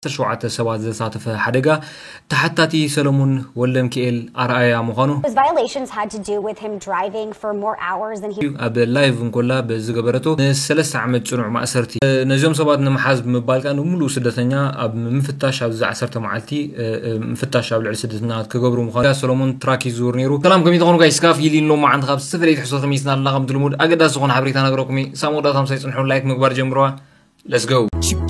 ዓሰርተ ሸውዓተ ሰባት ዘሳተፈ ሓደጋ ተሓታቲ ሰለሙን ወልደምኪኤል ኣርኣያ ምዃኑ። His violations had to do with him driving for more hours than he ኣብ ላይቭ እንኮላ በዝገበረቶ ንሰለስተ ዓመት ጽኑዕ ማእሰርቲ። ነዚኦም ሰባት ንምሓዝ ብምባል ከኣ ንምሉእ ስደተኛ ኣብ ምፍታሽ ኣብዚ ዓሰርተ መዓልቲ ምፍታሽ ኣብ ልዕሊ ስደተኛታት ክገብሩ ምዃኑ ሰሎሞን ትራክ ይዝውር ነይሩ። ሰላም፣ ከመይ ትኾኑ ጋይስ? ካብ ፊሊን ሎማዓንቲ ካብ ዝተፈላለየ ትሕዝቶ ተመይስና ኣለና። ከምቲ ልሙድ ኣገዳሲ ዝኾነ ሓበሬታ ነግረኩም እየ። ሳም ወዳእቶም ሳይጽንሑ ላይክ ምግባር ጀምርዋ። Let's go።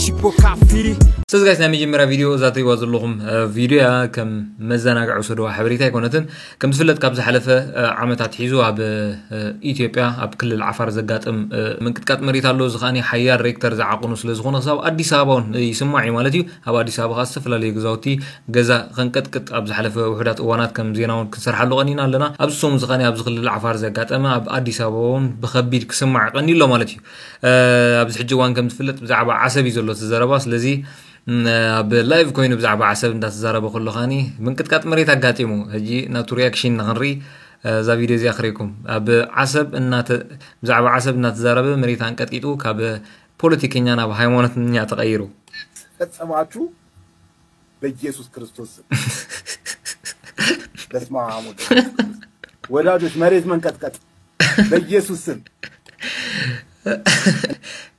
Chipoca Firi። ስለዚ ጋይስ፣ ናይ መጀመርያ ቪድዮ እዛ ትሪእዋ ዘለኹም ቪድዮ እያ። ከም መዘናግዒ ውሰድዋ፣ ሓበሬታ ኣይኮነትን። ከም ዝፍለጥ ካብ ዝሓለፈ ዓመታት ሒዙ ኣብ ኢትዮጵያ ኣብ ክልል ዓፋር ዘጋጥም ምንቅጥቃጥ መሬት ኣሎ። እዚ ከኣ ሓያል ሬክተር ዝዓቕኑ ስለ ዝኾነ ክሳብ ኣዲስ ኣበባ እውን ይስማዕ እዩ ማለት እዩ። ኣብ ኣዲስ ኣበባ ከኣ ዝተፈላለዩ ገዛውቲ ገዛ ከንቀጥቅጥ ኣብ ዝሓለፈ ውሑዳት እዋናት ከም ዜና እውን ክንሰርሓሉ ቀኒና ኣለና። ኣብዚ ሰሙን እዚ ከኣ ኣብዚ ክልል ዓፋር ዘጋጠመ ኣብ ኣዲስ ኣበባ እውን ብኸቢድ ክስማዕ ቀኒሎ ማለት እዩ። ኣብዚ ሕጂ እዋን ከም ዝፍለጥ ብዛዕባ ዓሰብ እዩ ዘሎ እቲ ዘረባ። ስለዚ ኣብ ላይቭ ኮይኑ ብዛዕባ ዓሰብ እንዳተዛረበ ከሎ ከኣ ምንቅጥቃጥ መሬት ኣጋጢሙ። ሕጂ ናቱ ሪያክሽን ንኽንርኢ እዛ ቪድዮ እዚኣ ክርእየኩም። ኣብ ዓሰብ እናተ ብዛዕባ ዓሰብ እናተዛረበ መሬት ኣንቀጥቂጡ ካብ ፖለቲከኛ ናብ ሃይማኖተኛ ተቐይሩ። ፈጸማችሁ በኢየሱስ ክርስቶስ ስም። በስመ አብ ወወልድ ወመንፈስ ቅዱስ። ወዳጆች መሬት መንቀጥቀጥ በኢየሱስ ስም።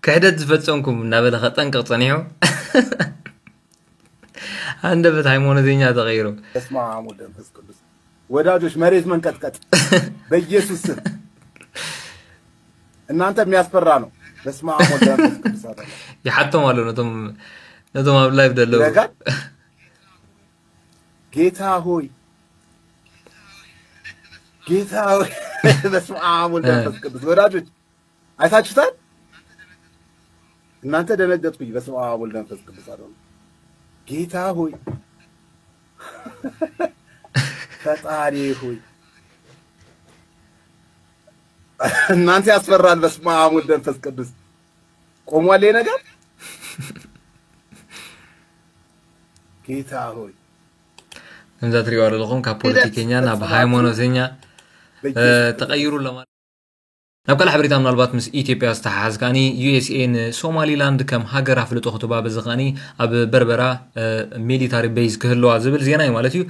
ክሕደት ዝፈጸምኩም እናበለ ከጠንቅቕ ጸኒሑ ሃንደበት ሃይማኖተኛ ተቐይሩ። በስመ አብ ወወልድ ወመንፈስ ቅዱስ። ወዳጆች መሬት መንቀጥቀጥ በኢየሱስ ስም። እናንተ የሚያስፈራ ነው። በስመ አብ ወወልድ ወመንፈስ ቅዱስ። ይሓቶም ኣሎ ነቶም ነቶም ኣብ ላይቭ ደለዉ። ይረጋል። ጌታ ሆይ፣ ጌታ ሆይ። በስመ አብ ወወልድ ወመንፈስ ቅዱስ። ወዳጆች አይታችሁታል? እናንተ ደነገጥኩኝ። በስመ አብ ወወልድ ወመንፈስ ቅዱስ አለ። ጌታ ሆይ፣ ፈጣሪ ሆይ፣ እናንተ ያስፈራል። በስመ አብ ወወልድ ወመንፈስ ቅዱስ። ቆሟል ይሄ ነገር። ጌታ ሆይ፣ ከምዛ ትሪእዋ ዘለኹም ካብ ፖለቲከኛ ናብ ሃይማኖተኛ ተቐይሩ ኣለማለት። ናብ ካልእ ሓበሬታ ምናልባት ምስ ኢትዮጵያ ዝተሓሓዝ ከኣ ዩኤስኤ ንሶማሊላንድ ከም ሃገር ኣፍልጦ ክትባ፣ በዚ ከኣ ኣብ በርበራ ሚሊታሪ ቤዝ ክህልዋ ዝብል ዜና እዩ ማለት እዩ።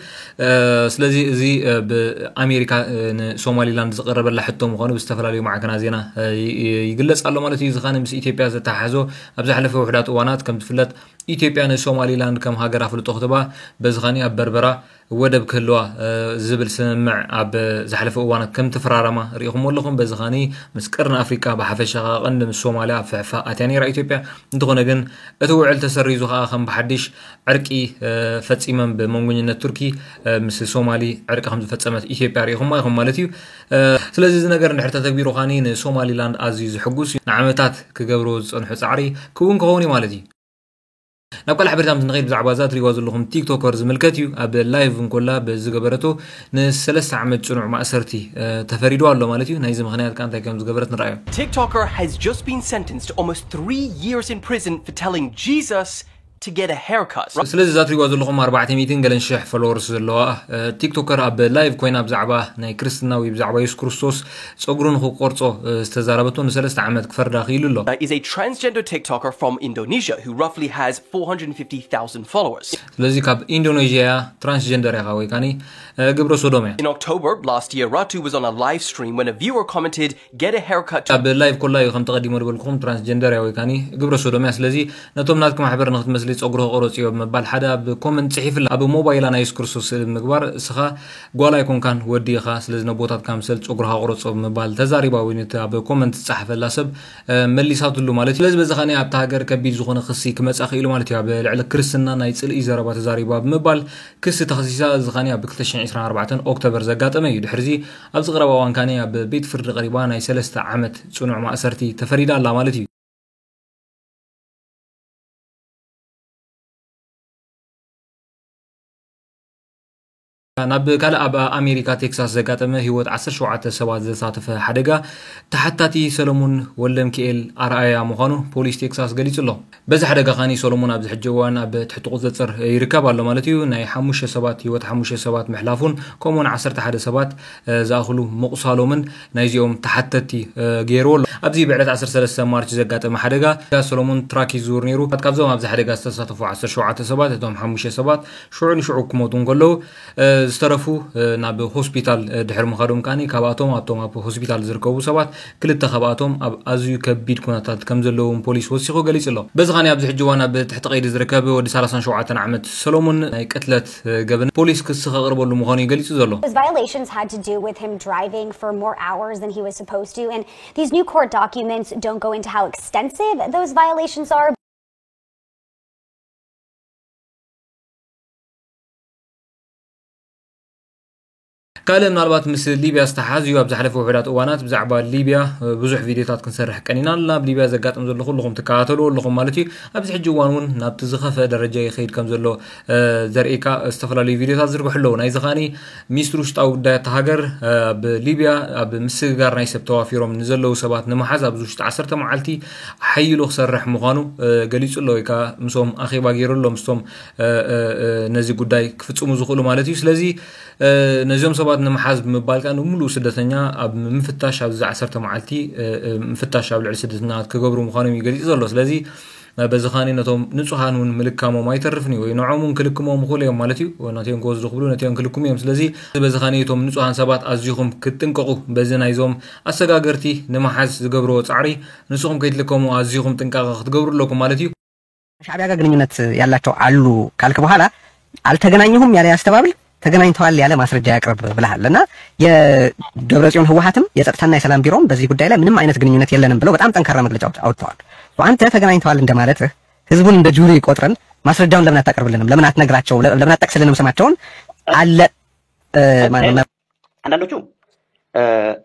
ስለዚ እዚ ብኣሜሪካ ንሶማሊላንድ ዝቐረበላ ሕቶ ምዃኑ ብዝተፈላለዩ ማዕከናት ዜና ይግለጽ ኣሎ ማለት እዩ። እዚ ከኣ ምስ ኢትዮጵያ ዝተሓሓዞ ኣብ ዝሓለፈ ውሑዳት እዋናት ከም ዝፍለጥ ኢትዮጵያ ንሶማሊላንድ ከም ሃገር ኣፍልጦ ክትባ፣ በዚ ከኣ ኣብ በርበራ ወደብ ክህልዋ ዝብል ስምምዕ ኣብ ዝሓለፈ እዋናት ከም ተፈራረማ ርኢኹሞ ኣለኹም። በዚ ከኣ ምስ ቀርኒ ኣፍሪቃ ብሓፈሻ ከኣ ቀንዲ ምስ ሶማልያ ኣብ ፍሕፋ ኣትያ ነይራ ኢትዮጵያ። እንተኾነ ግን እቲ ውዕል ተሰሪዙ ከኣ ከም ብሓድሽ ዕርቂ ፈጺመን ብመንጎኝነት ቱርኪ ምስ ሶማሊ ዕርቂ ከም ዝፈጸመት ኢትዮጵያ ርኢኹማ ኢኹም ማለት እዩ። ስለዚ እዚ ነገር እንድሕር ተተግቢሩ ከኣ ንሶማሊላንድ ኣዝዩ ዝሕጉስ እዩ። ንዓመታት ክገብርዎ ዝጸንሑ ጻዕሪ ክውን ክኸውን እዩ ማለት እዩ። ናብ ካልእ ሓበሬታ ምስ ንኸይድ ብዛዕባ እዛ ትሪእዋ ዘለኹም ቲክቶከር ዝምልከት እዩ። ኣብ ላይቭ እንኮላ በዝገበረቶ ንሰለስተ ዓመት ጽኑዕ ማእሰርቲ ተፈሪዱ ኣሎ ማለት እዩ። ናይዚ ምኽንያት ከኣ እንታይ ከም ዝገበረት ንርኣዮ። TikToker has just been sentenced to almost three years in prison for telling Jesus to get a haircut. ስለዚ እዛ ትሪእዋ ዘለኹም ኣርባዕተ ሚእትን ገለን ሽሕ ፎሎወርስ ዘለዋ ቲክቶከር ኣብ ላይቭ ኮይና ብዛዕባ ናይ ክርስትና ወይ ብዛዕባ የሱስ ክርስቶስ ጸጉሩ ንኽቆርጾ ዝተዛረበቶ ንሰለስተ ዓመት ክፈርዳ ክኢሉ ኣሎ። Is a transgender TikToker from Indonesia who roughly has four hundred fifty thousand followers. ስለዚ ካብ ኢንዶኔዥያ ትራንስጀንደር ኢኻ ወይ ከኣ ግብረ ሶዶም እያ። In October last year, Ratu was on a live stream when a viewer commented, "Get a haircut." ኣብ ላይቭ ኮላ እዩ ከም ተቐዲሞ ዝበልኩኹም ትራንስጀንደር እያ ወይ ከኣ ግብረ ሶዶም እያ። ስለዚ ነቶም ናትኪ ማሕበር ንኽትመስሊ ጸጉሪ ክቆረጽ እዮ ብምባል ሓደ ኣብ ኮመንት ጽሒፍላ። ኣብ ሞባይላ ናይ የሱስ ክርስቶስ ስእሊ ብምግባር እስኻ ጓል ኣይኮንካን ወዲ ኢኻ፣ ስለዚ ነቦታትካ ምሰል ጸጉርኻ ቁረጾ ብምባል ተዛሪባ ወይ ነቲ ኣብ ኮመንት ዝጸሓፈላ ሰብ መሊሳትሉ ማለት እዩ። ስለዚ በዚ ከኣ ኣብታ ሃገር ከቢድ ዝኾነ ክሲ ክመጻ ክኢሉ ማለት እዩ። ኣብ ልዕሊ ክርስትና ናይ ጽልኢ ዘረባ ተዛሪባ ብምባል ክሲ ተኸሲሳ። እዚ ከኣ ኣብ ክልተ ሽሕን ዕስራን ኣርባዕተን ኦክቶበር ዘጋጠመ እዩ። ድሕሪዚ ኣብዚ ቀረባ እዋን ከኣ ኣብ ቤት ፍርዲ ቀሪባ ናይ ሰለስተ ዓመት ጽኑዕ ማእሰርቲ ተፈሪዳ ኣላ ማለት እዩ። ናብ ካልእ ኣብ ኣሜሪካ ቴክሳስ ዘጋጠመ ህይወት ዓሰርተ ሸውዓተ ሰባት ዘሳተፈ ሓደጋ ተሓታቲ ሰለሙን ወልደምኪኤል ኣርኣያ ምዃኑ ፖሊስ ቴክሳስ ገሊጹ ኣሎ። በዚ ሓደጋ ኸኒ ሰሎሞን ኣብዚ ሕጂ እዋን ኣብ ትሕቲ ቁጽጽር ይርከብ ኣሎ ማለት እዩ። ናይ ሓሙሽተ ሰባት ህይወት፣ ሓሙሽተ ሰባት ምሕላፉን ከምኡውን ዓሰርተ ሓደ ሰባት ዝኣኽሉ ምቑሳሎምን ናይዚኦም ተሓተቲ ገይርዎ ኣሎ። ኣብዚ ብዕለት ዓሰርተ ሰለስተ ማርች ዘጋጠመ ሓደጋ ሰሎሞን ትራክ ይዝውር ነይሩ። ካብዞም ኣብዚ ሓደጋ ዝተሳተፉ ዓሰርተ ሸውዓተ ሰባት፣ እቶም ሓሙሽተ ሰባት ሽዑ ንሽዑ ክሞቱ እንከለዉ፣ ዝተረፉ ናብ ሆስፒታል ድሕሪ ምኻዶም ከኣ ካብኣቶም ኣብቶም ኣብ ሆስፒታል ዝርከቡ ሰባት ክልተ ካብኣቶም ኣብ ኣዝዩ ከቢድ ኩነታት ከም ዘለዎም ፖሊስ ወሲኹ ገሊጹ ኣሎ። በዚ ኸኒ ኣብዚ ሕጂ እዋን ኣብ ትሕቲ ቀይዲ ዝርከብ ወዲ ሰላሳን ሸውዓተን ዓመት ሰሎሙን ናይ ቅትለት ገበን ፖሊስ ክሲ ከቕርበሉ ምዃኑ እዩ ገሊጹ ዘሎ። Those violations had to do with him driving for more hours than he was supposed to, and these new court documents don't go into how extensive those violations are. ካልእ ምናልባት ምስ ሊብያ ዝተሓዝ እዩ። ኣብ ዝሓለፈ ውሑዳት እዋናት ብዛዕባ ሊብያ ብዙሕ ቪድዮታት ክንሰርሕ ቀኒና ኣለና። ኣብ ሊብያ ዘጋጥም ዘሎ ኩልኹም ትከታተልዎ ኣለኹም ማለት እዩ። ኣብዚ ሕጂ እዋን እውን ናብቲ ዝኸፍአ ደረጃ ይኸይድ ከም ዘሎ ዘርእካ ዝተፈላለዩ ቪድዮታት ዝርግሑ ኣለዉ። ናይዚ ኸኣኒ ሚኒስትሪ ውሽጣዊ ጉዳያት እታ ሃገር ኣብ ሊብያ ኣብ ምስግጋር ናይ ሰብ ተዋፊሮም ንዘለዉ ሰባት ንምሓዝ ኣብዚ ውሽጢ ዓሰርተ መዓልቲ ሓይሉ ክሰርሕ ምዃኑ ገሊጹ ኣሎ፣ ወይ ከዓ ምስኦም ኣኼባ ገይሩ ኣሎ፣ ምስቶም ነዚ ጉዳይ ክፍጽሙ ዝኽእሉ ማለት እዩ። ስለዚ ነዚኦም ሰባት ንምሓዝ ብምባል ከዓ ንምሉእ ስደተኛ ኣብ ምፍታሽ ኣብዚ ዓሰርተ መዓልቲ ምፍታሽ ኣብ ልዕሊ ስደተኛታት ክገብሩ ምዃኖም እዩ ገሊጹ ዘሎ። ስለዚ በዚ ኸኒ ነቶም ንጹሃን እውን ምልካሞም ኣይተርፍን እዩ፣ ወይ ንዖም እውን ክልክሞም ይኽእሉ እዮም ማለት እዩ። ነቲኦም ክወስዱ ክብሉ ነቲኦም ክልክሙ እዮም። ስለዚ በዚ ኸኒ እቶም ንጹሃን ሰባት ኣዚኹም ክትጥንቀቑ፣ በዚ ናይዞም ኣሰጋገርቲ ንምሓዝ ዝገብርዎ ጻዕሪ ንስኹም ከይትልከሙ ኣዚኹም ጥንቃቐ ክትገብሩ ኣለኩም ማለት እዩ። ከሻዕቢያ ጋር ግንኙነት ያላቸው አሉ ካልክ በኋላ አልተገናኘሁም ያለ ያስተባብል፣ ተገናኝተዋል ያለ ማስረጃ ያቅርብ ብለሃል። እና የደብረጽዮን ህወሓትም የጸጥታና የሰላም ቢሮም በዚህ ጉዳይ ላይ ምንም አይነት ግንኙነት የለንም ብለው በጣም ጠንካራ መግለጫ አውጥተዋል። አንተ ተገናኝተዋል እንደማለትህ ህዝቡን እንደ ጁሪ ቆጥረን ማስረጃውን ለምን አታቀርብልንም? ለምን አትነግራቸው? ለምን አትጠቅስልንም ስማቸውን? አለ አንዳንዶቹ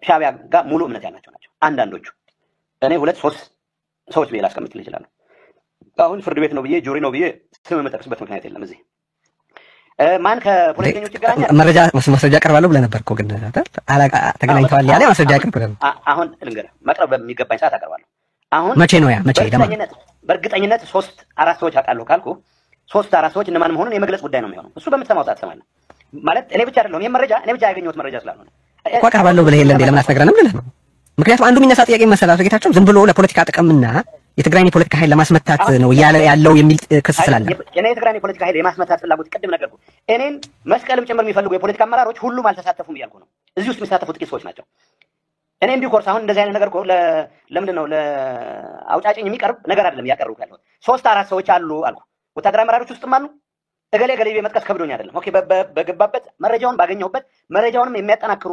ሻዕቢያ ጋር ሙሉ እምነት ያላቸው ናቸው። አንዳንዶቹ እኔ ሁለት ሶስት ሰዎች ብዬ ላስቀምጥልህ እችላለሁ። አሁን ፍርድ ቤት ነው ብዬ ጁሪ ነው ብዬ ስም የምጠቅስበት ምክንያት የለም። እዚህ ማን ከፖለቲከኞች ይገናኛል? መረጃ ማስረጃ አቀርባለሁ ብለህ ነበር እኮ ግን ተገናኝተዋል ያለ ማስረጃ አቅርብ ብለህ። አሁን ልንገርህ፣ መቅረብ በሚገባኝ ሰዓት አቀርባለሁ። አሁን መቼ ነው ያ? መቼ ለማ በእርግጠኝነት ሶስት አራት ሰዎች አውቃለሁ ካልኩ ሶስት አራት ሰዎች እነማን መሆኑን የመግለጽ ጉዳይ ነው የሚሆነው። እሱ በምትሰማው ሰዓት ትሰማለህ። ማለት እኔ ብቻ አይደለሁም ይሄን መረጃ፣ እኔ ብቻ ያገኘሁት መረጃ ስላልሆነ እኮ አቀርባለሁ ብለህ የለ እንዴ? ለምን አትነግረንም ልልህ ነው። ምክንያቱም አንዱ የሚነሳ ጥያቄ መሰለህ አቶ ጌታቸው ዝም ብሎ ለፖለቲካ ጥቅምና የትግራይን የፖለቲካ ኃይል ለማስመታት ነው እያለ ያለው የሚል ክስ ስላለ። እኔ የትግራይን የፖለቲካ ኃይል የማስመታት ፍላጎት ቅድም ነገርኩ። እኔን መስቀልም ጭምር የሚፈልጉ የፖለቲካ አመራሮች ሁሉም አልተሳተፉም እያልኩ ነው። እዚህ ውስጥ የሚሳተፉ ጥቂት ሰዎች ናቸው። እኔ እንዲሁ ኮርስ አሁን እንደዚህ አይነት ነገር እኮ ለምንድን ነው ለአውጫጭኝ የሚቀርብ ነገር አይደለም እያቀረብኩ ያለሁት። ሶስት አራት ሰዎች አሉ አልኩ። ወታደራዊ አመራሮች ውስጥም አሉ። እገሌ እገሌ ብዬ መጥቀስ ከብዶኝ አይደለም። ኦኬ፣ በገባበት መረጃውን ባገኘሁበት መረጃውንም የሚያጠናክሩ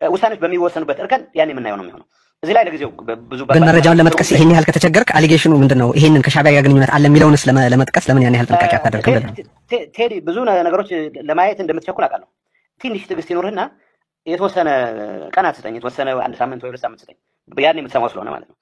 ውሳኔዎች በሚወሰኑበት እርከን ያን የምናየው ነው የሚሆነው። እዚህ ላይ ለጊዜው ብዙ ግን መረጃውን ለመጥቀስ ይሄን ያህል ከተቸገርክ አሊጌሽኑ ምንድን ነው? ይሄንን ከሻዕቢያ ጋር ግንኙነት አለ የሚለውንስ ለመ- ለመጥቀስ ለምን ያን ያህል ጥንቃቄ አታደርግም? ልልህ ነው። ቴ- ቴዲ ብዙ ነገሮች ለማየት እንደምትቸኩል አውቃለሁ። ትንሽ ትዕግስት ይኖርህና የተወሰነ ቀናት ስጠኝ፣ የተወሰነ አንድ ሳምንት ወይ ሁለት ሳምንት ስጠኝ። ያኔ የምትሰማው ስለሆነ ማለት ነው።